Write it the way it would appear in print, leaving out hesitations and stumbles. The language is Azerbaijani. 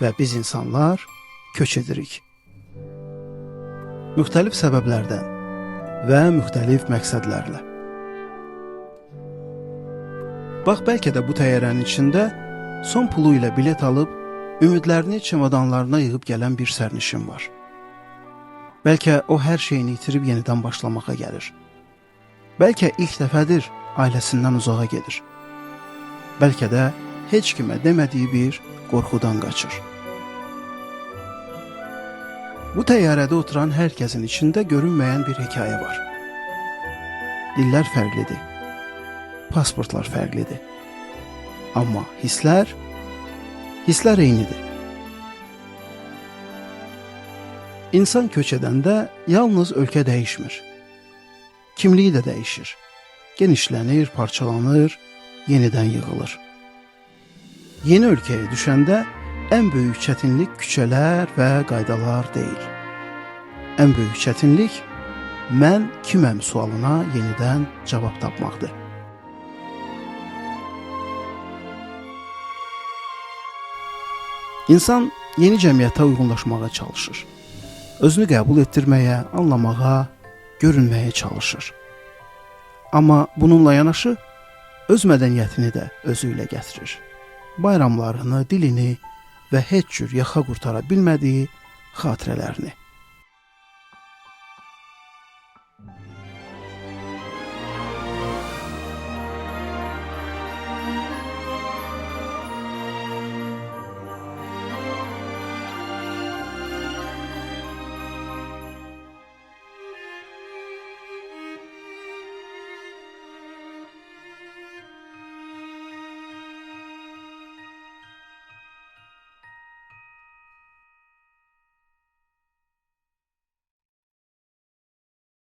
Və biz insanlar köç edirik. Müxtəlif səbəblərdən və müxtəlif məqsədlərlə. Bax, bəlkə də bu təyyarənin içində son pulu ilə bilet alıb, ümidlərini çemodanlarına yığıb gələn bir sərnişin var. Bəlkə o hər şeyini itirib yenidən başlamağa gəlir. Bəlkə ilk dəfədir ailəsindən uzağa gedir. Bəlkə də heç kimə demədiyi bir qorxudan qaçır. Bu təyyarədə oturan hər kəsin içində görünməyən bir hekayə var. Dillər fərqlidir. Pasportlar fərqlidir. Amma hisslər eynidir. İnsan köç edəndə yalnız ölkə dəyişmir. Kimliyi də dəyişir. Genişlənir, parçalanır, yenidən yığılır. Yeni ölkəyə düşəndə ən böyük çətinlik küçələr və qaydalar deyil. Ən böyük çətinlik mən kiməm sualına yenidən cavab tapmaqdır. İnsan yeni cəmiyyətə uyğunlaşmağa çalışır. Özünü qəbul etdirməyə, anlamağa, görünməyə çalışır. Amma bununla yanaşı öz mədəniyyətini də özü ilə gətirir. Bayramlarını, dilini və heç cür yaxa qurtara bilmədiyi xatirələrini.